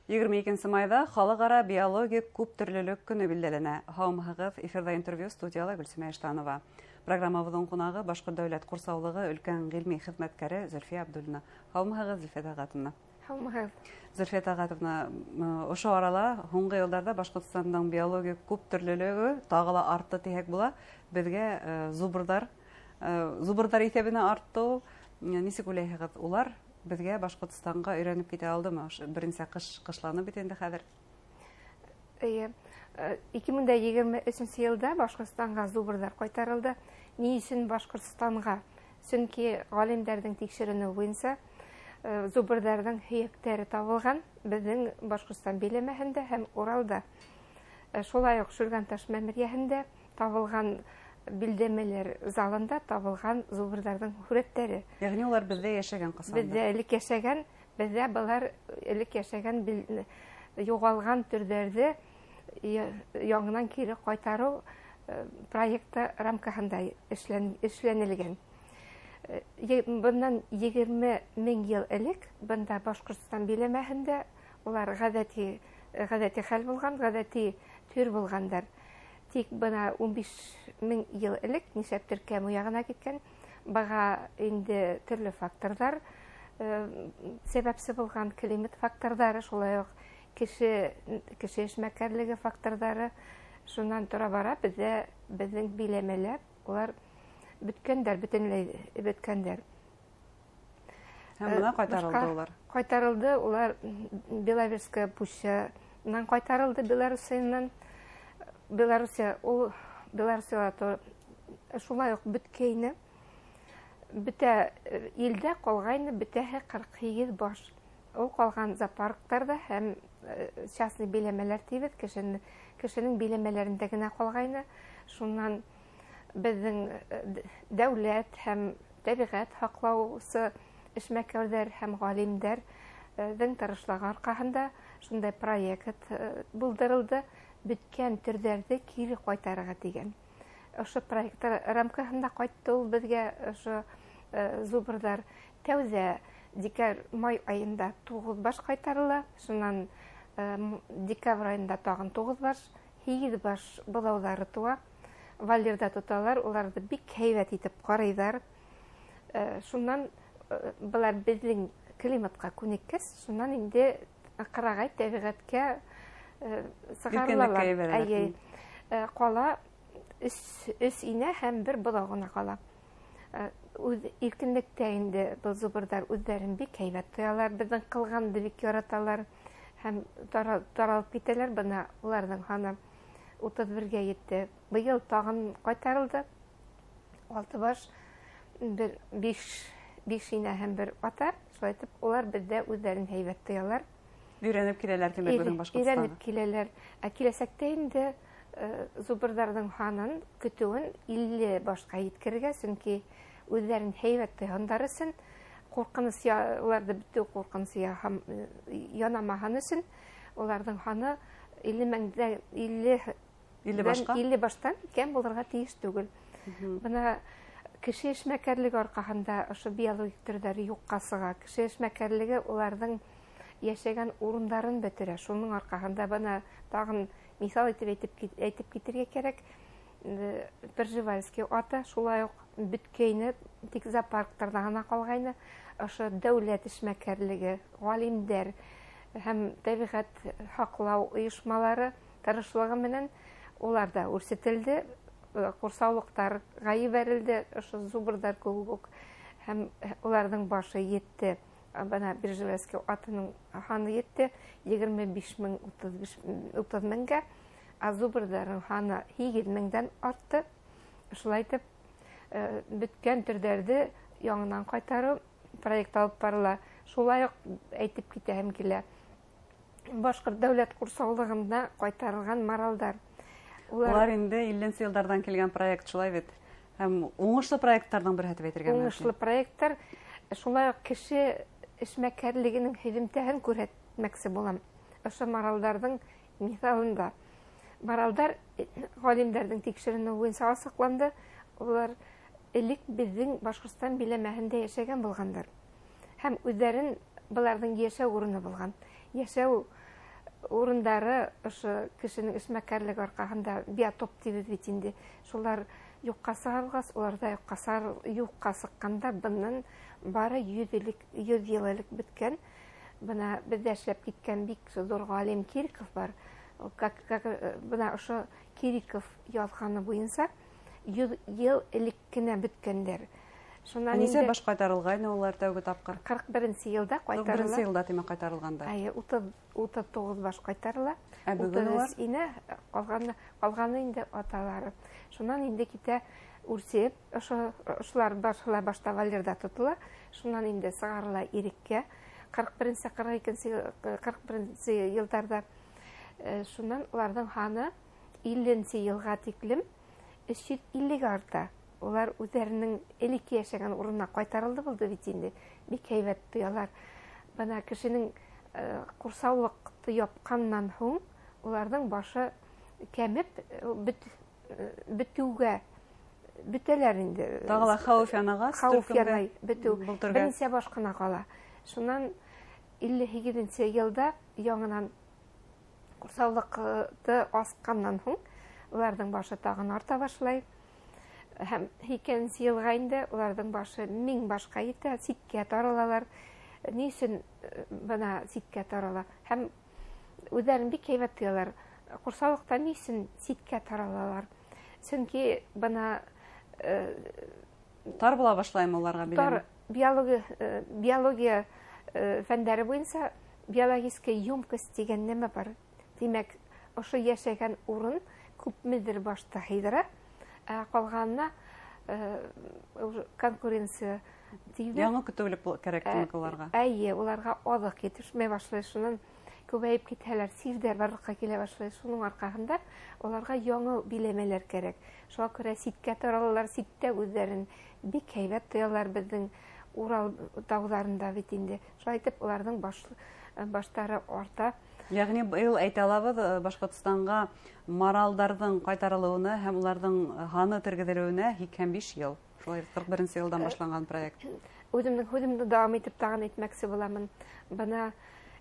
22 майҙа халыҡ-ара биологик күптөрлөлөк көнө билдәләнә. Һаумыһығыҙ, эфирҙа интервью, студияла Гөлсөмә Иштанова. Программабыҙҙың ҡунағы Башҡорт дәүләт ҡурсаулығы өлкән ғилми хеҙмәткәре Зөлфиә Абдуллина. Һаумыһығыҙ, Зөлфиә Тәлғәтовна. Һаумыһығыҙ. Зөлфиә Тәлғәтовна, ошо арала һуңғы йылдарҙа Башҡортостандың биологик күптөрлөлөгө тағы ла артты тиһәк була. Беҙгә зубрҙар иҫәбенә артты ул. Нисек уйлайһығыҙ, улар беҙгә Башҡортостанға өйрәнеп китә алдымы? Ошо беренсе ҡыш ҡышланы бит инде хәҙер. Эйе. 2023 йылда Башҡортостанға зубрҙар ҡайтарылды. Ни өсөн Башҡортостанға? Сөнки ғалимдарҙың тикшеренеүе буйынса зубрҙарҙың һөйәктәре табылған беҙҙең Башҡортостан биләмәһендә һәм Уралда. Шулай уҡ Шүлгәнташ мәмерйәһендә табылған билдәмәләр залында табылған зубрҙарҙың һүрәттәре. Йәғни улар беҙҙә йәшәгән ҡасан? Беҙҙә элек йәшәгән, беҙҙә былар элек йәшәгән юғалған төрҙәрҙе яңынан кире ҡайтарыу проекты рамкаһында эшләнелгән. Бынан 20 000 йыл элек бында Башҡортостан биләмәһендә улар ғәҙәти хәл булған, ғәҙәти төр булғандар. Тик бына 15 000 йыл элек нишләптер кәмеү яғына киткән. Быға инде төрлө факторҙар сәбәпсе булған, климат факторҙары, шулай уҡ кеше эшмәкәрлеге факторҙары. Шунан тора бара беҙҙең биләмәлә улар бөткәндәр, бөтөнләй бөткәндәр. Һәм бына ҡайтарылды улар. Ҡайтарылды улар, Беловежская пущанан ҡайтарылды, Белоруссиянан. Белоруссия, ул Белоруссияла шулай уҡ бөткәйне. Бөтә илдә ҡалғайны бөтәһе 48 баш. Ул ҡалған зоопарктарҙа һәм частный биләмәләр тибеҙ, кешенең биләмәләрендә генә ҡалғайны. Шунан беҙҙең дәүләт һәм тәбиғәт һаҡлаусы эшмәкәрҙәр һәм ғалимдәрҙең тырышлығы арҡаһында шундай проект булдырылды, бөткән төрҙәрҙе кире ҡайтарырға тигән. Ошо проект рамкаһында ҡайтты ул беҙгә ошо зубрҙар. Тәүҙә май айында 9 баш ҡайтарыла, шунан декабрь айында тағын 9 баш, 8 баш быҙауҙары тыуа. Вольерҙа тоталар, уларҙы бик һәйбәт итеп ҡарайҙар. Шунан былар беҙҙең климатҡа күнеккәс, шунан инде ҡырағай тәбиғәткә сығарылалар. Иркенлеккә ебәрәләр. Эйе. Ҡала өс инә һәм бер быҙау ғына ҡала. Үҙ иркенлектә инде был зубрҙар үҙҙәрен бик һәйбәт тоялар, беҙҙең ҡылғанды бик яраталар һәм таралып китәләр. Бына уларҙың һаны 31-гә етте. Быйыл тағын ҡайтарылды. 6 баш, бер биш инә һәм бер ата. Шулай итеп, улар беҙҙә үҙҙәрен һәйбәт тоялар. Өйрәнеп киләләр, тимәк, беҙҙең Башҡортостанға. Өйрәнеп киләләр. Ә киләсәктә инде зубрҙарҙың һанын, көтөүен 50 башҡа еткерергә, сөнки үҙҙәрен һәйбәт тойғандар өсөн, ҡурҡыныс уларҙы бөтөү ҡурҡынысы янамаһын өсөн, уларҙың һаны илле меңдә, илле Илле башҡа? 50 баштан кәм булырға тейеш түгел. Бына кеше эшмәкәрлеге арҡаһында ошо биологик төрҙәр юҡҡа сыға. Кеше эшмәкәрлеге уларҙың йәшәгән урындарын бөтөрә. Шуның арҡаһында бына тағын миҫал итеп әйтеп китергә кәрәк. Пржевальский аты шулай уҡ бөткәйне, тик зоопарктарҙа ғына ҡалғайны. Ошо дәүләт эшмәкәрлеге, ғалимдәр һәм тәбиғәт һаҡлау ойошмалары тырышлығы менән улар да үрсетелде, ҡурсаулыҡтарға ебәрелде, ошо зубрҙар кеүек үк, һәм уларҙың башы етте. Бына Пржевальский атының һаны етте егерме биш мең утыҙ биш, утыҙ меңгә, ә зубрҙарҙың һаны һигеҙ меңдән артты. Шулай итеп, бөткән төрҙәрҙе яңынан ҡайтарыу проект алып барыла. Шулай уҡ әйтеп китәһем килә, Башҡорт дәүләт ҡурсаулығында ҡайтарылған маралдар. Улар Улар инде илленсе йылдарҙан килгән проект, шулай бит? Һәм уңышлы проекттарҙың береһе тип әйтергә мөмкин. Уңышлы проекттар. Шулай уҡ кеше эшмәкәрлегенең һөҙөмтәһен күрһәтмәксе булам. Ошо маралдарҙың миҫалында. Маралдар ғалимдарҙың тикшеренеүе буйынса асыҡланды. Улар элек беҙҙең Башҡортостан биләмәһендә йәшәгән булғандар. Һәм үҙҙәрен быларҙың йәшәү урыны булған. Йәшәү Урындары ошо кешенең эшмәкәрлеге арҡаһында биотоп тибеҙ бит инде. Шулар юҡҡа сығарылғас, улар ҙа юҡҡа сыҡҡанда бынан бары 100 йыл элек бөткән. Бына беҙҙә эшләп киткән бик ҙур ғалим Кириков бар. Бына ошо Кириков яҙғаны буйынса 100 йыл элек кенә бөткәндәр. Шунан нисә баш ҡайтарылғайны улар тәүге тапҡыр? 41 йылда ҡайтарыла. 41 йылда тимәк ҡайтарылғанда. Әйе, 39 баш ҡайтарыла. Ә бөгөн улар? Инә, ҡалғаны инде аталары. Шунан инде китә үрсеп, ошолар башла башта вольерҙа тотола, шунан инде сығарыла иреккә. 41-нсе, 42-нсе, 41-нсе йылдарҙа. Шунан уларҙың һаны 50-нсе йылға тиклем 350-гә арта. Улар үҙҙәренең элекке йәшәгән урынына ҡайтарылды булды бит инде. Бик һәйбәт тоялар. Бына кешенең ҡурсаулыҡты япҡаннан һуң уларҙың башы кәмеп бөтөүгә бөтәләр инде. Тағы ла хәүеф янағас, Хәүеф төркөмгә янай, бөтөү. былтырға. Бер нисә баш ҡына ҡала. Шунан 58-нсе йылда яңынан ҡурсаулыҡты асҡаннан һуң уларҙың башы тағын арта башлай. Һәм 2-нсе йылға инде уларҙың башы 1000 башҡа етә, ситкә таралалар. Ни өсөн бына ситкә тарала? Һәм үҙҙәрен бик һәйбәт тоялар. Ҡурсаулыҡта ни өсөн ситкә таралалар? Сөнки бына, тар була башлаймы уларға биләмә? Тар, биология фәндәре буйынса биологическая емкость тигән нәмә бар. Тимәк, ошо йәшәгән урын күпмедер башта һыйҙыра, ә ҡалғанына, уже конкуренция тиҙе. Яңы көтөүлек кәрәк тимәк уларға. Әйе, уларға аҙыҡ етешмәй башлай, шунан күбәйеп китһәләр, сирҙәр барлыҡҡа килә башлай. Шуның арҡаһында уларға яңы биләмәләр кәрәк. Шуға күрә ситкә таралалар, ситтә үҙҙәрен бик һәйбәт тоялар беҙҙең Урал тауҙарында бит инде. Шулай итеп уларҙың баштары арта. Йәғни быйыл әйтә алабыҙ, Башҡортостанға маралдарҙың ҡайтарылыуына һәм уларҙың һаны тергеҙелеүенә 85 йыл. Шулай 41-нсе йылдан башланған проект. Үҙемдең һүҙемде дауам итеп тағын әйтмәксе буламын. Бына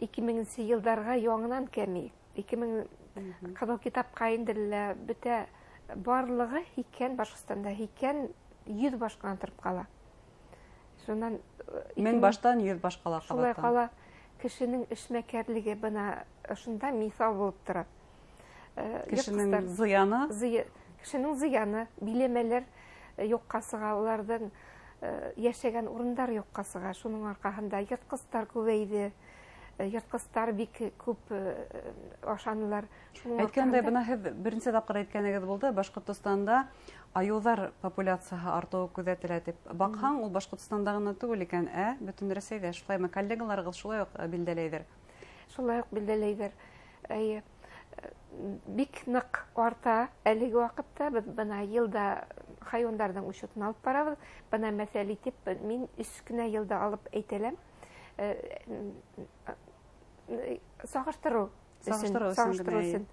2000-нсе йылдарға яңынан кәмей. 2000 Ҡыҙыл китапҡа индерелә, бөтә барлығы һикһән Башҡортостанда һикһән йөҙ баш ҡына тороп ҡала. Шунан, Мең баштан 100 баш ҡала Шулай ҡабаттан. ҡала. Кешенең эшмәкәрлеге бына ошонда миҫал булып тора. Кешенең Йыртҡыстар зыяны? Кешенең зыяны, биләмәләр юҡҡа сыға, уларҙың йәшәгән урындар юҡҡа сыға. Шуның арҡаһында йыртҡыстар күбәйҙе. Йыртҡыстар бик күп ашанылар. Шуның Әйткәндәй, арҡаһында бына һеҙ беренсе тапҡыр әйткәнегеҙ булды, Башҡортостанда айыуҙар популяцияһы артыуы күҙәтелә тип. Баҡһаң, ул Башҡортостанда ғына түгел икән, ә бөтөн Рәсәйҙә. Шулаймы, коллегаларығыҙ шулай уҡ билдәләйҙер? Шулай уҡ билдәләйҙәр. Әйе, бик ныҡ арта әлеге ваҡытта. Беҙ бына йылда хайуандарҙың учетын алып барабыҙ. Бына мәҫәл итеп, мин 3 кенә йылда алып әйтәләм. Сағыштырыу өсөн, Сағыштырыу өсөн сағыштырыу генә, өсөн.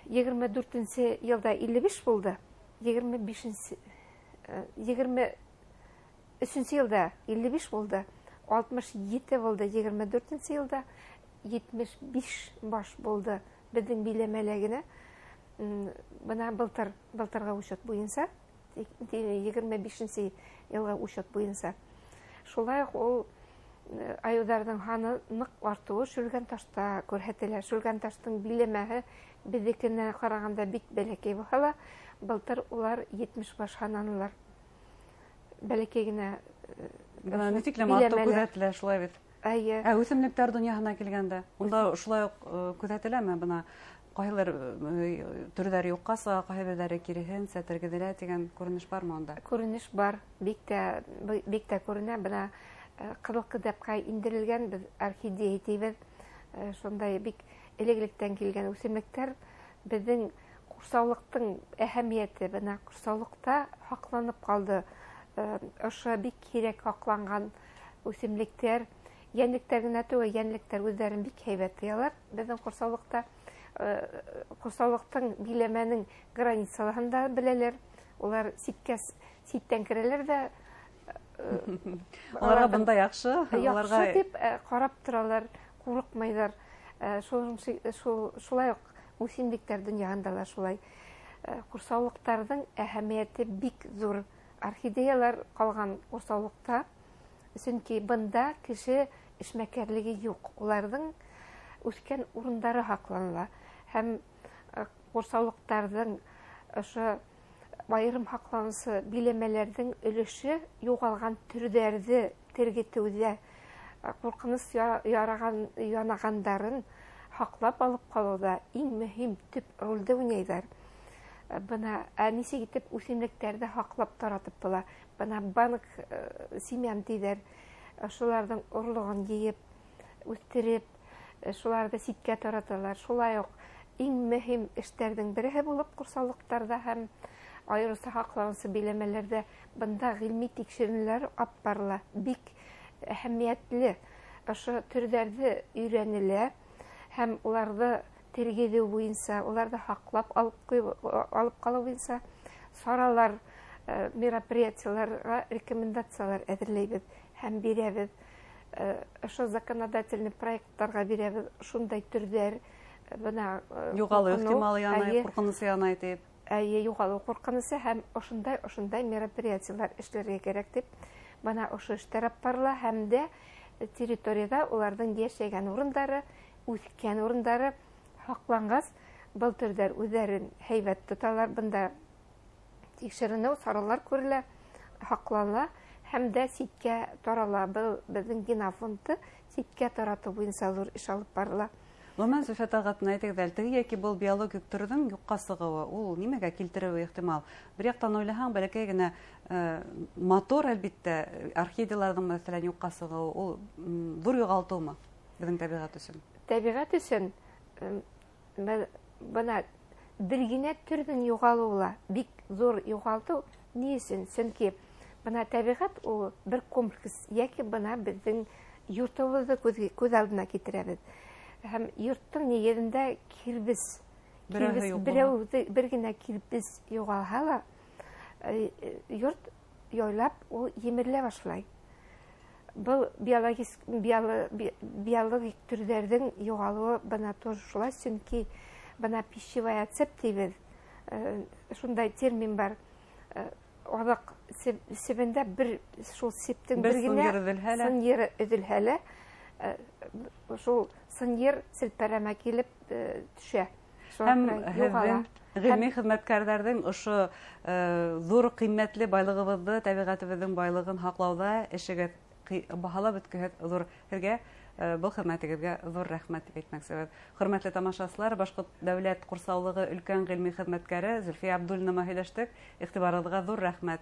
24-нсе йылда 55 булды. Егерме бишенсе егерме өсөнсө йылда 55 булды. 67 булды 24-нсе йылда. 75 баш булды беҙҙең биләмәлә генә. Бына былтырғы учет буйынса, 25-нсе йылғы учет буйынса. Шулай уҡ ул айыуҙарҙың һаны ныҡ артыуы Шүлгән-Ташта күрһәтелә. Шүлгән-Таштың биләмәһе беҙҙекенә ҡарағанда бик бәләкәй булһа ла, былтыр улар 70 баш һананылар. Бәләкәй генә Бына ни тиклем артыу биләмәлә. күҙәтелә шулай бит. Әйе. Ә үҫемлектәр донъяһына килгәндә, унда шулай уҡ күҙәтеләме бына ҡайһылыр төрҙәре юҡҡа сыға, ҡайһы берҙәре киреһенсә тергеҙелә тигән күренеш бармы унда? Күренеш бар, бик тә күренә. Бына ҡыҙыл китапҡа индерелгән беҙ орхидея тибеҙ. Шундай бик элек-электән килгән үҫемлектәр. Беҙҙең ҡурсаулыҡтың әһәмиәте бына ҡурсаулыҡта һаҡланып ҡалды. Ошо бик һирәк һаҡланған үҫемлектәр, йәнлектәр генә түгел, йәнлектәр үҙҙәрен бик һәйбәт тоялар. Беҙҙең ҡурсаулыҡтың биләмәнең границалаһын да беләләр. Улар ситтән керәләр ҙә, Уларға бында яҡшы, уларға яҡшы тип ҡарап торалар, ҡурҡмайҙар. Шулай уҡ үҫемлектәр донъяһында ла шулай. Ҡурсаулыҡтарҙың әһәмиәте бик ҙур. Орхидеялар ҡалған ҡурсаулыҡта, сөнки бында кеше эшмәкәрлеге юҡ. Уларҙың үҫкән урындары һаҡланыла. Һәм ҡурсаулыҡтарҙың ошо айырым һаҡланыусы биләмәләрҙең өлөшө юғалған төрҙәрҙе тергетеүҙә, ҡурҡыныс янағандарын һаҡлап алып ҡалыуҙа иң мөһим төп ролде уйнайҙар. Бына нисек итеп үҫемлектәрҙе һаҡлап таратып була. Бына банк семян тиҙәр, шуларҙың орлоғон йыйып, үҫтереп, шуларҙы ситкә тараталар. Шулай уҡ иң мөһим эштәрҙең береһе булып ҡурсаулыҡтарҙа һәм айырыуса һаҡланыусы биләмәләрҙә бында ғилми тикшеренеүҙәр алып барыла. Бик әһәмиәтле ошо төрҙәрҙе өйрәнелә һәм уларҙы тергеҙеү буйынса, уларҙы һаҡлап алып ҡалыу буйынса саралар, мероприятияларға рекомендациялар әҙерләйбеҙ һәм бирәбеҙ. Ошо законодательный проекттарға бирәбеҙ шундай төрҙәр бына юғалыу ихтималы янай, ҡурҡынысы янай тип. Әйе, юғалыу ҡурҡынысы һәм ошондай мероприятиялар эшләргә кәрәк тип бына ошо эштәр алып барыла. Һәм дә территорияда уларҙың йәшәгән урындары, үҫкән урындары һаҡланғас, был төрҙәр үҙҙәрен һәйбәт тоталар. Бында тикшеренеү саралар күрелә, һаҡлана һәм дә ситкә тарала. Был беҙҙең генофондты ситкә таратыу буйынса ҙур эш алып барыла. Ғөмүмән, Зөлфиә Тәлғәтовна, әйтегеҙ әле, теге йәки был биологик төрҙөң юҡҡа сығыуы, ул нимәгә килтереүе ихтимал? Бер яҡтан уйлаһаң, бәләкәй генә матур, әлбиттә, орхидеяларҙың, мәҫәлән, юҡҡа сығыуы, ул ҙур юғалтыумы беҙҙең тәбиғәт өсөн? Тәбиғәт өсөн, бына бер генә төрҙөң юғалыуы ла бик ҙур юғалтыу. Ни өсөн? Сөнки бына тәбиғәт ул бер комплекс, йәки бына беҙҙең йортобоҙҙо күҙ алдына килтерәбеҙ. Һәм йорттоң нигеҙендә кирбес, Берәүһе кирбес, юҡ була. берәүҙе, бер генә кирбес юғалһа ла, йорт яйлап ул емерелә башлай. Был биологик төрҙәрҙең юғалыуы бына тоже шулай, сөнки бына пищевая цепь тибеҙ, шундай термин бар. Аҙаҡ себендә бер шул септең Бер бер генә сынйыр өҙөлһә лә. сынйыры өҙөлһә лә, шул сынйыр селпәрәмә килеп төшә. Шуға Һәм күрә һеҙҙең юғала. ғилми хеҙмәткәрҙәрҙең ошо ҙур ҡиммәтле байлығыбыҙҙы, тәбиғәтебеҙҙең байлығын һаҡлауҙа эшегеҙ баһалап бөткөһөҙ ҙур. Һеҙгә был хеҙмәтегеҙгә ҙур рәхмәт тип әйтмәксебеҙ. Хөрмәтле тамашасылар, Башҡорт дәүләт ҡурсаулығы өлкән ғилми хеҙмәткәре Зөлфиә Абдуллина менән һөйләштек. Иғтибарығыҙға ҙур рәхмәт.